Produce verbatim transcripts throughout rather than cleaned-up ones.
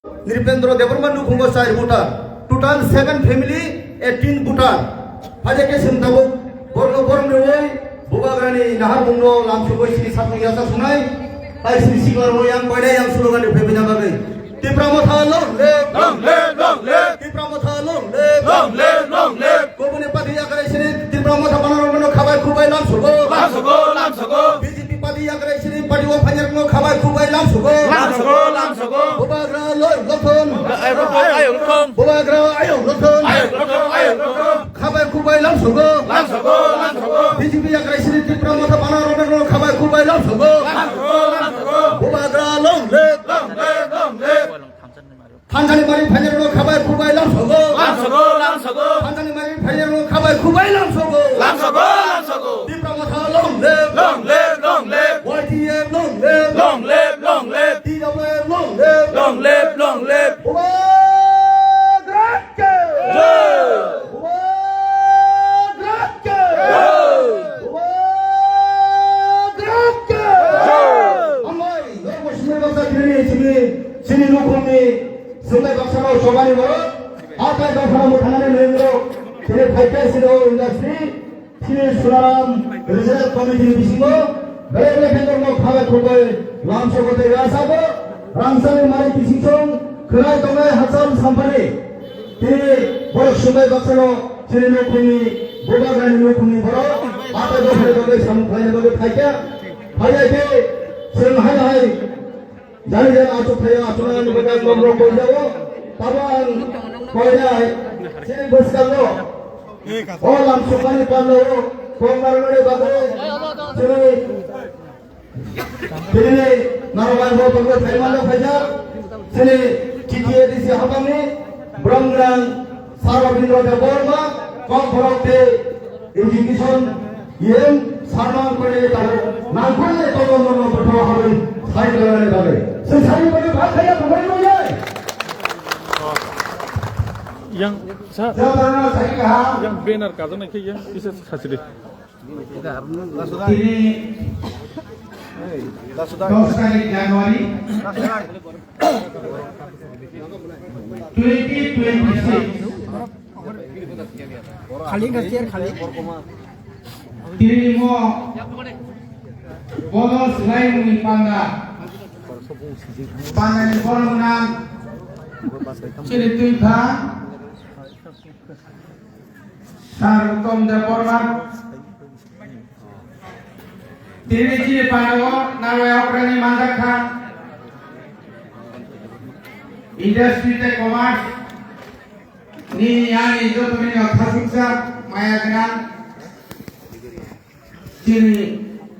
Nripendra Debbarma nukhungo char voter, total seven family, eighteen voter. Phaikhe chwng tabuk borokno borom rwui Bubagrani naharmungno lamsugwi sini satung yachak sunai, tai sini siklarokno yang koinai yang slogan rwphaibaina bagwi. Tipra Motha long live! Long live, long live! Tipra Motha long live! Long live, long live! Kubuni party yakrai sini Tipra Motha panarokno khabai khubai lamsugo. Lamsugo, lamsugo! B J P party yakrai sini party o phainarokno khabai khubai lamsugo. Lamsugo, lamsugo! Bubagra loi lothon. Ayung lothon, ayung lothon. Bubagra ayung lothon. Ayung lothon, ayung lothon. Khabai khubai lamsugo. Lamsugo, lamsugo! B J P yakrai sini Tipra Motha panarokno khabai khubai lamsugo. Lamsugo, lamsugo! Bubagra long live! Long live, long live! Thanjani mari phainarokno khabai khubai lamsugo. Lamsugo, lamsugo! Thanjani mari phainarokno khabai khubai lamsugo. Lamsugo, lamsugo! Tipra Motha long live! Long live, long live! Y T F long live! Long live, long live! T W F long live! Long live, long live! Bubagra ke! Jai! Bubagra ke! Jai! Bubagra ke! Jai! Hambai, norok bo sumai baksa kiri sini, sini nukhungni sumai baksa rok chobani borok, atai baksa rok muthanani lengro, sini phaikhe sini o industry, Sini Sunaram Regional Committee ni bisingo belai belai khe norokno khabai khulbai lamsogo tei rasa bo rangchakni mari bisingtwi khwnai tongnai hachal samphani. Tini borok sumbai baksano chini nukhungni, Bubagrani nukhungni borok atai dophani bagwi samung khlaina bagwi phaikha. Phaiya khe chwng hai hai Jani jani achuk phaio, achukna ang bwkha norok koijao. Tamo ang koinai chini bwskango o lamsukmani pando o kok narwknani bagwi chini, chini narwkmani bo bagwi phaimano phaijak. Chini T T A D C hapangni borok gwnang Sir Rabindra Debbarma, kok borok tei education, yen sarman kore tabo, nangkukni tongmani tongmani bwthao habwi sai khlailaini bagwi. Chwng sani bagwi bak khaiya, bubaini bagwi. Yang sa, Jabana sai kaham. Yang banner kajaknai khe yang kisa sachidi. Tini dos tarik Januari twenty twenty-six. Khali wngkha chair khali. Tini mo bono swlaimungni panda. Pandani bono gwnang chini twi pha Sir Uttom Debbarma. Tini chini panao narwai okrani manjak kha Industry tei Commerce nini ani joto nini khasuksa maya gwnang chini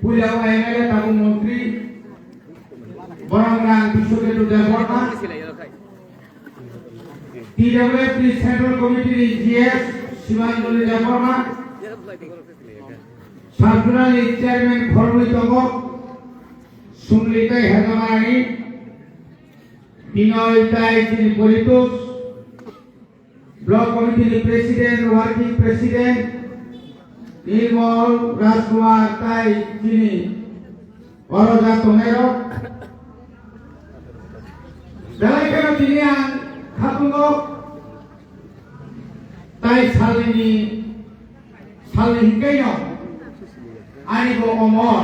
puila o M L A tabuk montri borok gwnang Biswaketu Debbarma. T W F ni Central Committee ni G S Simanjali Debbarma, Sabjuna ni Chairman khoroknwi tongo, Sumli tei Hejamarani, Binoy tei chini Politus, Block Committee ni President, Working President, Nilmol Rajkumar tei chini oro ja tongnairok. Belai kheno tini ang khatungo tai salni, salni hinkaino ani bo omor,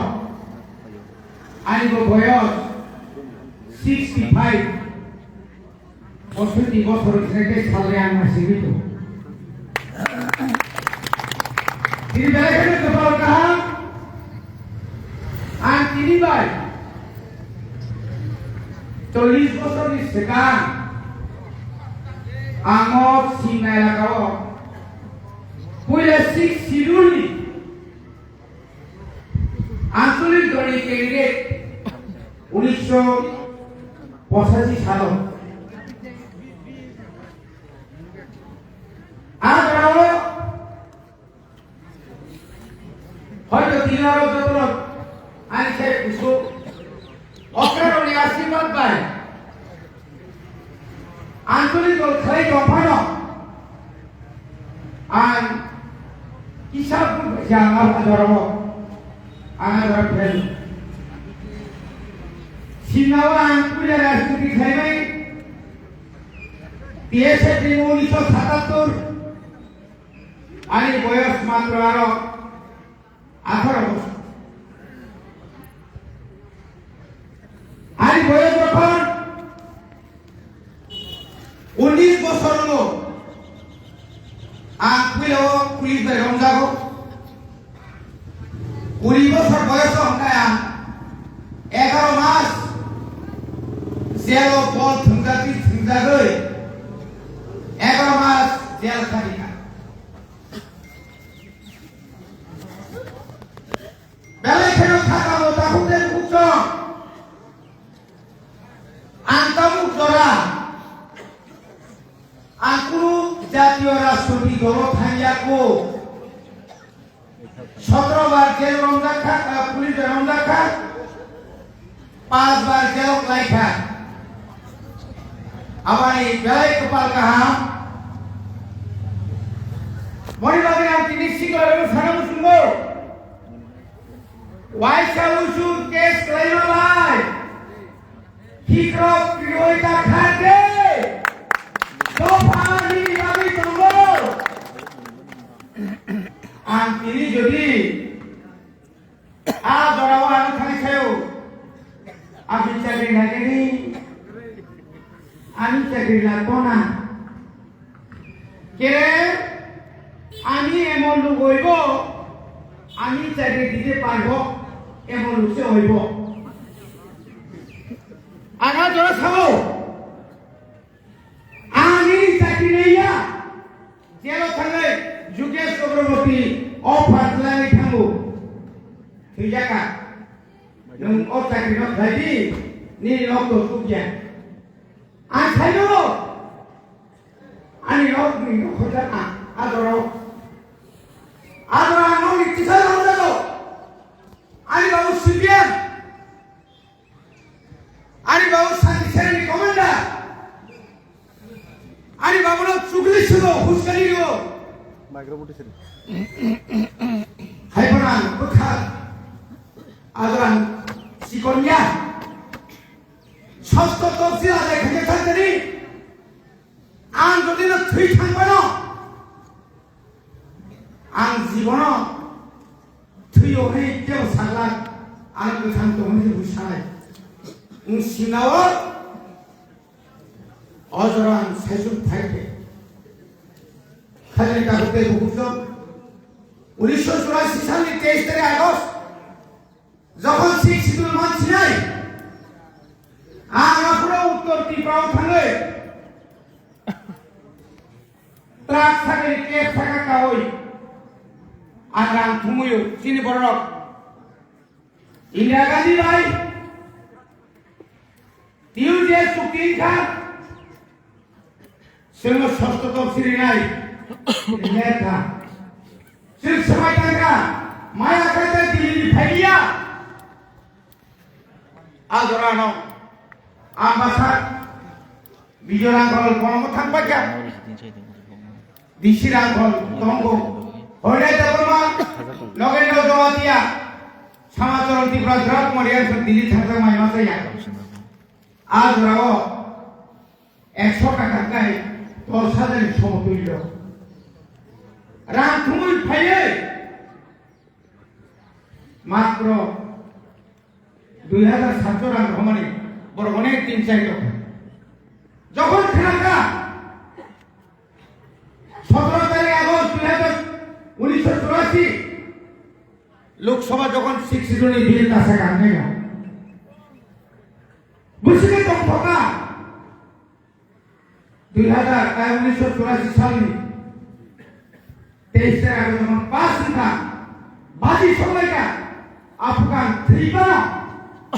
ani bo boyos sixty five. Poishotti bosor khe khe salni ang ma simi tu. Tini belai kheno kwpal kaham. Ang tini bai chollish bosorni swkang ang o Simna elakao puila sixth schedule ni anchalik dolni candidate unisho pochashi salo. Ang rao hoito tini oro jotono ani sai kusu okra roni asirwad bai anchalik dol khlai tongphano ang kisa phuru khaisa ang abo jora o ang abo jora phai. Simna o ang puila rajniti khlaimani T S F ni unisho satattor, ani boyos matro aro atharo bosor. Ani boyos jokhon unis bosor wngo, ang puila o police bai romjago. Kuri bosor boyos o hwnkhe ang egaro mas jail o bol thwngjagwi thwngjagwi egaro mas jail khadi kha. Belai kheno khakamo takhuk tei bukhukchong. Ang tabuk jora ang kunu jatiyo rajnoitik dolo thangya kho. Sotro bar jail romjak kha, ah, police bai romjak kha, panch bar jail o klai kha. Aboni belai kwpal kaham. Boni bagwi ang tini sikla rwgwi sana muchungo. Waisa usu case khlaima bai. Khikrok kiroi ta kha de. Dopha nini bagwi tongo. Ang tini jodi a jorao ang thangwi sayo. Aboni chakri nagini. Ani chakri lagona. Kere, ami emon luk oibo, ami chakri dide paibo, emon luk se oibo. Aga jora sao, ani chakri naiya, jelo thangai, Jugesh Chakraborty offer khlai thango. Thwijaka, nwng o chakri no khlai di, nini nok to sukya. Ang saino, ani rok ni rok hoja ang adoro. Adoro ang rok ni kisa rok jago. Ani babu C P M. Ani babu Santi Seni commander. Ani babu no chukli sudo, huskani do. Microphone sini. Hai pernah, bukan. Adoro ang sikonya. Sosto topsi ada kerja tadi. Ang jodi no thwi thang phano, ang jibono thwi o hwnwi tebo sakla, ang kwthang tong hwnwi bo sanai. Wng sinao o jora ang saichung phai khe. Khaini tabuk tei bukursong unisho churasi salni teis tarik August. Jokhon Sixth Schedule mansinai, ang aphuru Uttor Tripura o thangwi truck sakni cab saka kawi ang rang thumwi o chini borok Indira Gandhi bai T U J chukti wngkha. Chwngno sosto topsi rinai, rinai kha. Chwng swmai tangkha, maya khaita Delhi ni phailiya. A jorano, ang bwsa Bijoy Rangkhol bono thang paikha. D C Rangkhol tongo. Hoilai Debbarma, Nogendra Jamatia, Samacharan Tripura, Drak Moriya, Delhi thangkha mai ma saya. A jorao ekso taka kai dos hajar ni somotulyo. Rang thumwi phaiwi matro dui hajar satso rang rohormani borok onek tin chai tongkha. Jokhon khnakha sotoro tarik August dui hajar unisho churasi Lok Sabha jokhon Sixth Schedule ni bill kasa kangnai ya. Bwswkhe tongthokha dui hajar, eh, unisho churasi salni teis tarik jokhon pass wngkha, baji songlaikha, aphukha ang thwibano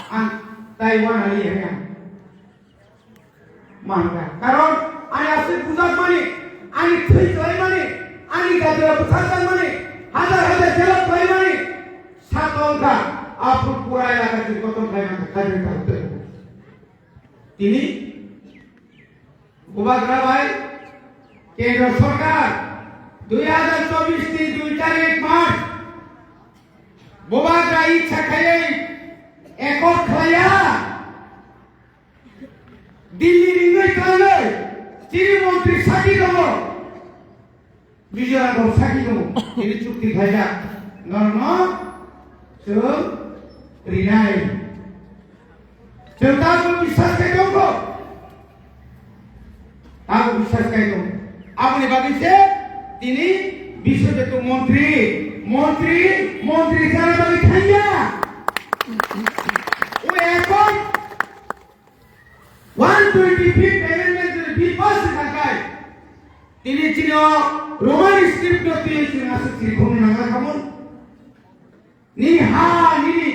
ang Taiwan ali hwnwi ang mankha. Karon ani aswk bujakmani, ani thwi khlaimani, ani gajra bwsarjakmani, hajar hajar jela khlaimani, sat wngkha, aphuru pura elaka chwng kotor khlaimankha, khairokwi tabuk tei. Tini Bubagra bai Kendra Sorkar dui hajar chobbish ni dui tarik March Bubagra ichha khaiwi accord khlaiya. Delhi ringwi klangnai chini montri Mizoram rok sakhi tongo, tini chukti khaijak, norokno chwng rinai. Chwng tabuk biswas khai tongkho, tabuk biswas khai tong. Aboni bagwi se tini biswjoto montri, montri, montri chana bagwi thangya. O ekon one twenty fifth amendment jodi bill pass wngkha khai, tini chini o Roman script no twi chwng aswk siri khumna nangna khamung. Nini ha, nini,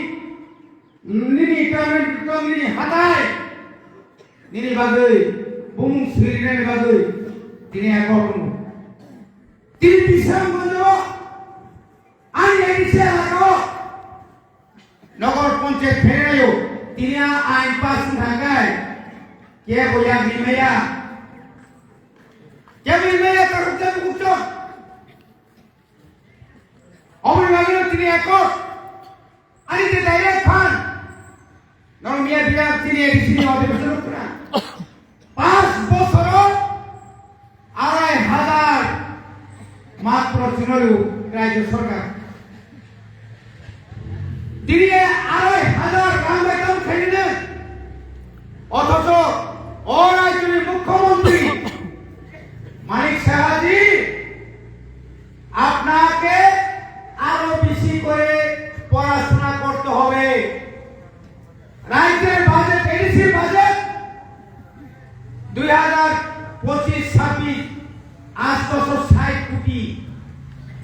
nini comment, nini hatai, nini bagwi, bumung swirinani bagwi, tini ekor tongo. Tini Bisramganjo, ani A D C elaka o, Nogor Panchayat pherinaio, tini a ain pass wngkha khe, kebo yak rimaya, kebo rimaya, takhuk jabo kukchok. Oboni bagwi tini ekot, ani je direct fund, norok miya biya tini A D C ni odhibeson rwkha. Panch bosoro arai hajar matro chwngno rw rajyo sarkar. Tini arai hajar rang bai tong khainino, othocho o rajyoni mukhyamantri Manik Saha ji আপনাকে আরো বেশি করে পড়াশোনা করতে হবে। রাজ্যের budget, ADC budget দুই হাজার পঁচিশ ছাব্বিশ আটশোশো ষাট কোটি,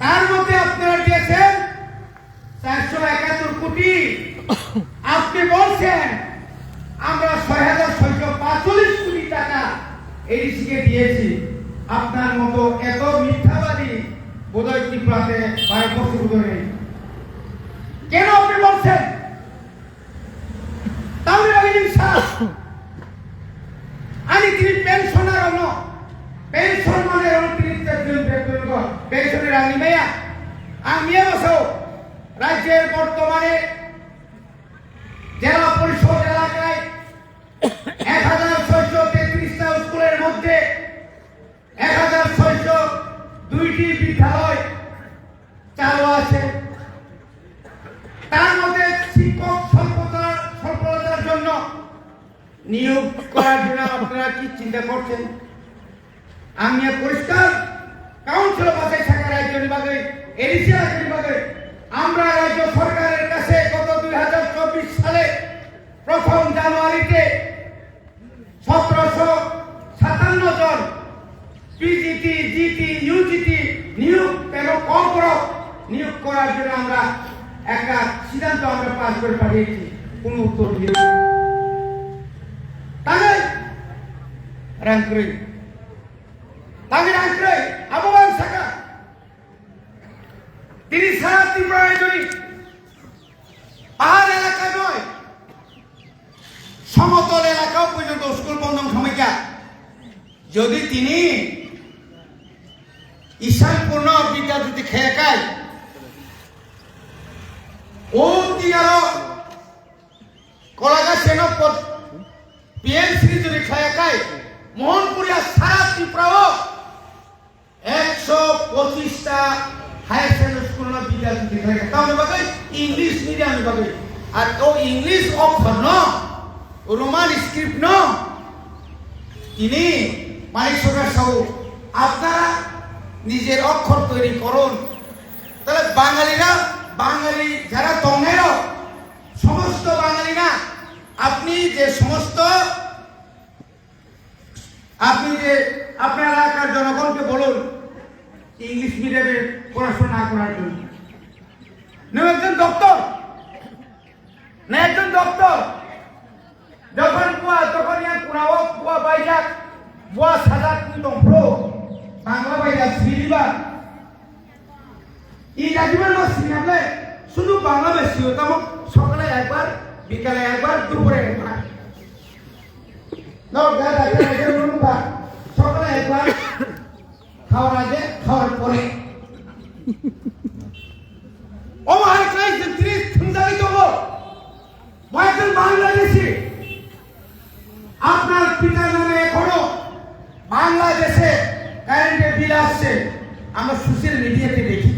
তার মধ্যে আপনারা দিয়েছেন চারশো একাত্তর কোটি। আপনি বলছেন আমরা ছয় হাজার ছয়শো পাঁচচল্লিশ কোটি টাকা এডিসি কে দিয়েছি। আপনার মতো এত মিথ্যাবাদী বোধহয় ত্রিপুরাতে ভারতবর্ষে বোধহয় নেই। কেন আপনি বলছেন? তাহলে আমি স্যার, আমি তিনি পেনশনার হন, পেনশন মানে হন তিনি পেনশনের রানী মেয়া। আমি এবছর রাজ্যের বর্তমানে জেলা পরিষদ এলাকায় এক হাজার ছয়শো তেত্রিশটা স্কুলের মধ্যে এক হাজার ছয়শো দুইটি বিদ্যালয় চালু আছে। তার মধ্যে শিক্ষক স্বল্পতা, স্বল্পতার জন্য নিয়োগ করার জন্য আপনারা কি চিন্তা করছেন? আমি পরিষ্কার কাউন্সিল বাছাই থাকা রাজ্যের বাদে, এডিসি রাজ্যের বাদে আমরা রাজ্য সরকারের কাছে গত দুই হাজার চব্বিশ সালে প্রথম জানুয়ারিতে সতেরোশো সাতান্ন জন পিজিটি, জিটি, ইউজিটি নিয়োগ এবং কম করো নিয়োগ করার জন্য আমরা একটা সিদ্ধান্ত আমরা পাস করে পাঠিয়েছি, কোনো উত্তর দিয়ে তাদের রাংক্রই, তাদের রাংক্রই আবহাওয়ার শাখা তিনি সারা ত্রিপুরা রাজ্যে পাহাড় এলাকা নয়, সমতল এলাকাও পর্যন্ত স্কুল বন্ধ সমস্যা। যদি তিনি ঈশানপুর বিদ্যা যদি খেয়ে খায়, ও তিয়ারো কলাগাছেনো পিএমসি যদি খেয়ে খায়, মোহনপুরিয়া সারা ত্রিপুরাও একশো পঁচিশটা হায়ার সেকেন্ডারি স্কুল না বিদ্যালয় দিতে থাকে। তাহলে বাকি ইংলিশ মিডিয়ামে বাকি। আর ও ইংলিশ অক্ষর ন, রোমান স্ক্রিপ্ট ন। তিনি মানিক সরকার সাহু, আপনারা নিজের অক্ষর তৈরি করুন। তাহলে বাঙালিরা, বাঙালি যারা তংনেরও সমস্ত বাঙালি না, আপনি যে সমস্ত আপনি যে আপনার এলাকার জনগণকে বলুন ইংলিশ মিডিয়ামে পড়াশোনা না করার জন্য। না একজন ডক্টর, না একজন ডক্টর, যখন কুয়া, তখন ইয়াং কুড়াও, কুয়া বাইজাক, বুয়া সাজাত কিন্তু প্রো, বাংলা বাইজাক সিরিবা, এই জাতিমান মাস সিরিয়ামলে শুধু বাংলা বেশি হতাম, সকালে একবার, বিকালে একবার, দুপুরে একবার। নরক যা যা যা যা নুন বা সকালে একবার খাওয়ার আগে, খাওয়ার পরে। ও হাই ক্লাস ত্রিশ থুমজারি তো। ও একজন বাংলাদেশি। আপনার পিতার নামে এখনো বাংলাদেশে কারেন্টের বিল আসছে। আমরা সোশ্যাল মিডিয়াতে দেখেছি,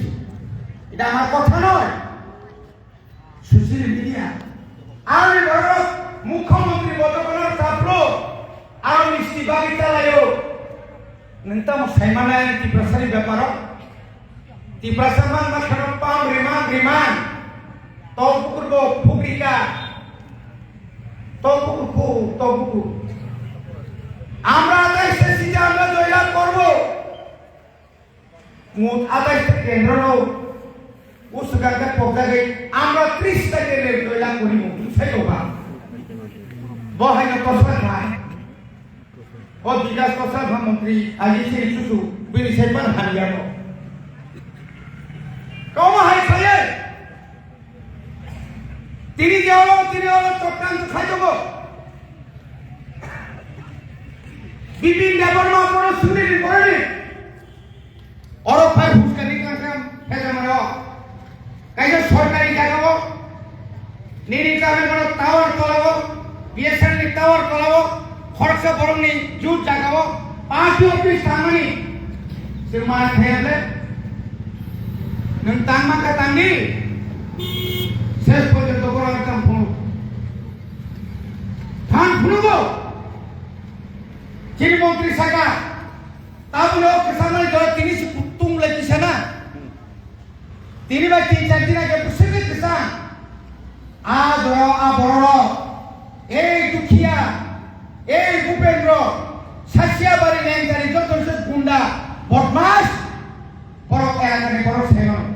এটা আমার কথা নয়। সোশ্যাল মিডিয়া, আমি বড় মুখ্যমন্ত্রী বর্তমানের ছাত্র, আমি মিষ্টি বাগি চালাইও। Nentamo saimana yang tiprasani beparo, tiprasa man makhano pam riman riman, tau pukur bo phukrika, tau pukur phu, tau pukur. আমরা আঠাইশে সিটে আমরা জয়লাভ করব। Mut atai se kendro no usukang ka pokjagwi amra tris ta kendro doila kuri mut sai ko ba. Bo hai no tosra khai. O bikas tosra kha montri aji se chuchu bini sai pan han ya ko. Kau ma hai khai. Tini jalo tini olo tokang khai ko. Bipin Debbarma poro suri ni poro ni. Oro phai huskani kangkam pheja mano. Kaisa sorkari jaga o, nini kami mano tower tola o, B S N L ni tower tola o, khoroksa borok ni jut jaga o, party office tangmani. Sir ma thayale, nang tangma ka tangni, ses porjonto borok ang tang phunu. Thang phunu bo, chini montri saka, Tabole o kwchangmani jora tini se kutung lai kisa na. Tini bai tin char din age bwswk kwchang. A jora a bororok. Ei dukhiya, ei Bupendro, Sasiabari Lengjari joto se gunda, bodmas, borok elakani borok saimano.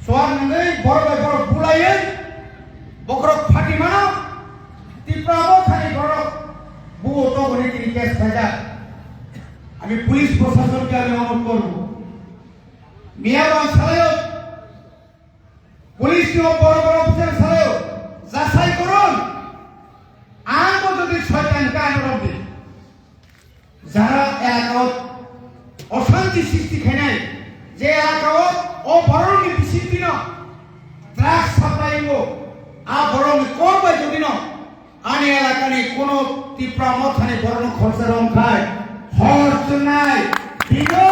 Suar nungwi borok bai borok bulaiwi, bokhorok phati mano, Tipra mothani borok buo togoni tini case khaijak. Ami police proshasonke ami onurodh korbo. Miya bang salayo, police ni boro boro officer salayo, jasai korun. Ang bo jodi soitan ka anurodh di. Jara elakao oshanti srishti khainai, je elakao o borokni bisingtwino drugs supply wngo, a borokni kok bai jodino ani elakani kuno Tipra mothani borokno khorsa romkhai, hor chwngnai, bino,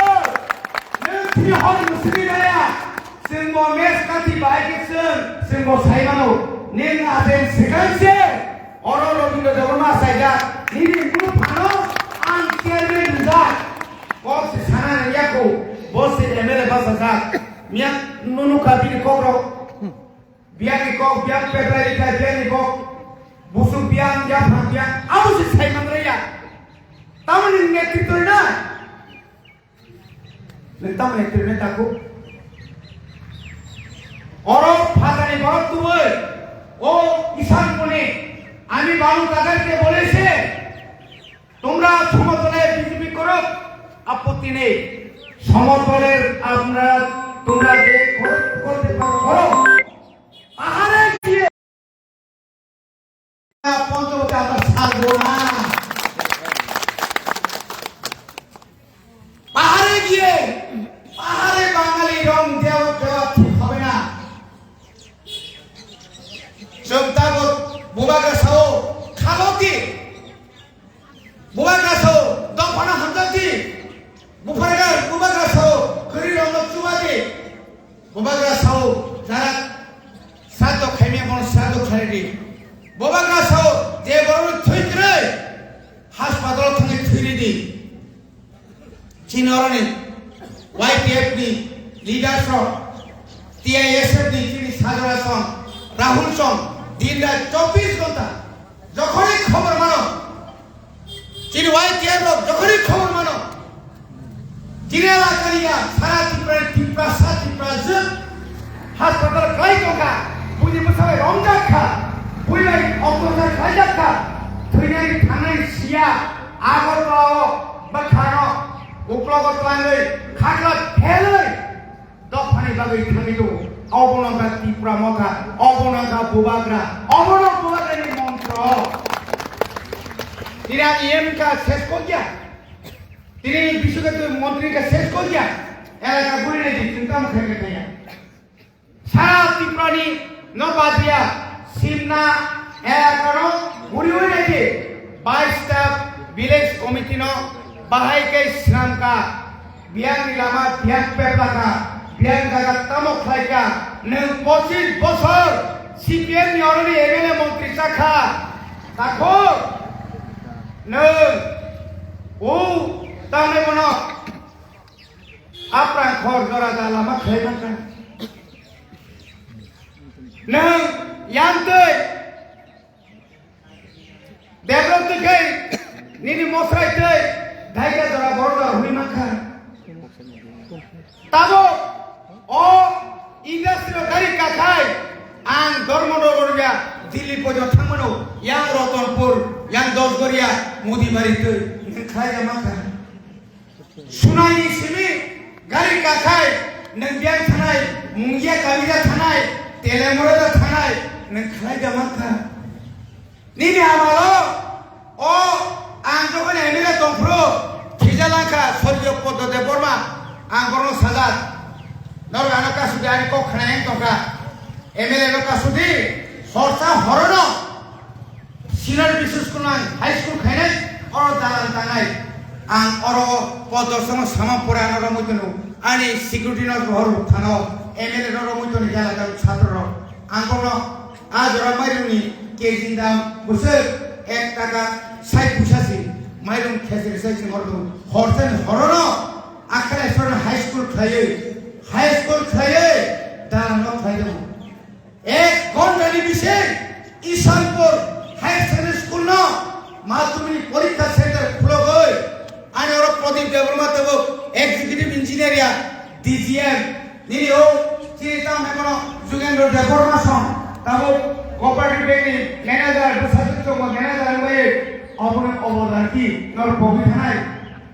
nwng thwi hor mwswgwi naya, chwngbo mes kathi bahai khe chwng, chwngbo saimano, nwng asen swkang se. Oro Robindra Debbarma achaijak, nini mung phano ang chairman rijak. Kok se sana nang yako, bo se M L A bachajak. Miya nunu ka bini kok rok. Biang ni kok, biang petai rika, biang ni kok. Busuk biang, yaphang biang, abo se sai mangraya. Tamoni netritwa na. Nwng tamo hai twrwngwi takhuk? Oro phatani borok tubui, o Ishan Pune, ami Banu Tagarke bolese, তোমরা সমতলে বিজেপি করো, আপত্তি নেই। সমতলের আমরা, তোমরা যে করো, করতে পারো, করো। পাহাড়ে গিয়ে পঞ্চবটী আমরা ছাড়বো না। পাহাড়ে গিয়ে পাহাড়ে বাঙালি রং দেওয়া, দেওয়া ঠিক হবে না। চোদ্দ আগস্ট বুবাগ্রা সাহু খালতি, বুবাগ্রা সাহু দফানা হামজাতি, বুফারগার বুবাগ্রা সাহু করি রং চুবাতি, বুবাগ্রা সাহু যারা শ্রাদ্ধ খাইমিয়া বন শ্রাদ্ধ খাইদি, বুবাগ্রা সাহু যে বড় থইত্রে হাসপাতাল থেকে থইরি দি। Chini oroni Y T F ni leaders rok, T I S F ni chini Sajora song, Rahul song, din rat chobbish ghonta jokhonwi khobor mano, chini Y T F rok jokhonwi khobor mano, chini elakani ya sara Tripura, Tripura sa Tripura jwk Haspatal kwlai tongkha, buini bwsa bai romjak kha, bui bai oktochar khlaijak kha, thwinai thangnai siya, Agartala o bwkhano uklogo twlangwi khakla phelwi dophani bagwi thangwi tongo. Obono wngkha Tipra Motha, obono wngkha Bubagra, obono Bubagrani montro. Tini ani M ka ses kokya, tini bisukatu montri ka ses kokya, elaka guri nai di, chwng tamo khaikha thaya. Sara Tripurani no badia simna elakano guriwi naidi, bais ta village committee no bahai khe swnamkha. Biyangni lama biyang peplaka, biyang jaga tamo khlaika, nwng pochis bosor C P M ni oroni M L A montri chakha, takhuk nwng o tamni bono aprang khor jora da lama khlai mankha. Nwng yang twi Develop twi khe nini mosrai twi daika jora borok jora hwnwi mankha. Tabuk o industry o gari kakhai ang Dharmanagar ya Delhi poito thangmano, yang Ratanpur, yang Dasgaria, Modibari twi nwng khlai ya mankha. Sunaini simi gari kakhai, nwng biyang thanai, Mungia Kabira thanai, Telemurada thanai, nwng khlai da mankha. Nini amalo, o ang jokhon M L A tongphuru, khijalangkha Sorgiyo Poddo Debbarma, ang borokno sajak. Norok ano kasudi ani kok khna yang tongkha. M L A no kasudi, horsa horono. Senior B C school ang high school khainai, oro dalan tangnai. Ang oro podorsongo samang pore ano romwi tono. Ani security no rohor thano, M L A no romwi tono jala jala chhatro rok. Ang bono a jora mairungni K G ni dam bwswk ek taka sait puisa si. Mairung khesri sai si hor do. Horsa ni horono akhara sora high school khlaiwi, high school khlaiwi dalan no khlai tongo. Ek ghontani bising Isanpur Higher Secondary School no madhyamik porikha center khulogwi ani oro Pradip Debbarma tabuk executive engineer ya D G M nini o chini tamo hai bono Jugendra Debbarma song tabuk cooperative bank ni manager bwsajwk chwngbo manager wngwi obono obodan ki norok pogwi thanai.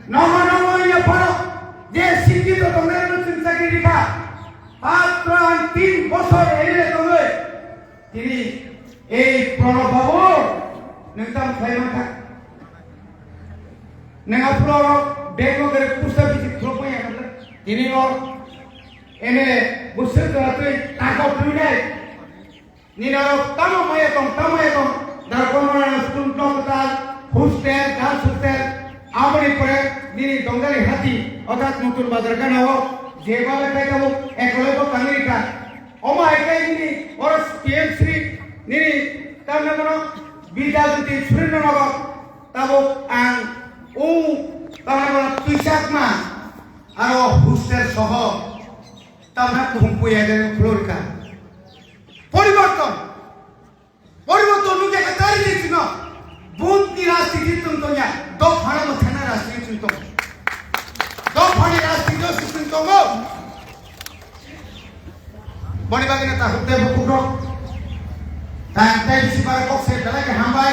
Nokha nokha wngya phano je sikkhito tongnai no chwng chakri rikha. Patran tin bosor ere tongwi tini ei Pranab babu nwng tamo khlai mankha. Nwng aphuru oro bag no gere post office khulok manya kha. Tini o M L A bwswk jora twi takhok twinai. Nini oro tamo maya tong, tamo maya tong. Dharma school, hospital, girls hostel, aboni pore nini Dongjali hati, orthat Notun Bazar gana o, je bhabe khai tabuk ekole bo tangwi rikha. Omo hai khai nini oro P M Shri, nini tamni bono Bidya Jyoti Surendra Nagar, tabuk ang o tamni bono twisakma, aro hostel soho, tamni kuhum puya de khulurkha. Poriborton. Poriborton nukya kha tari ni sino. Buth ni rajniti tong tong ya. Dophano mwthangna rajniti tong tong. Dophani rajniti o si tong tongo. Boni bagwi no takhuk tei bukhuk rok. Tang tei bisi bara kok se belai khe hambai.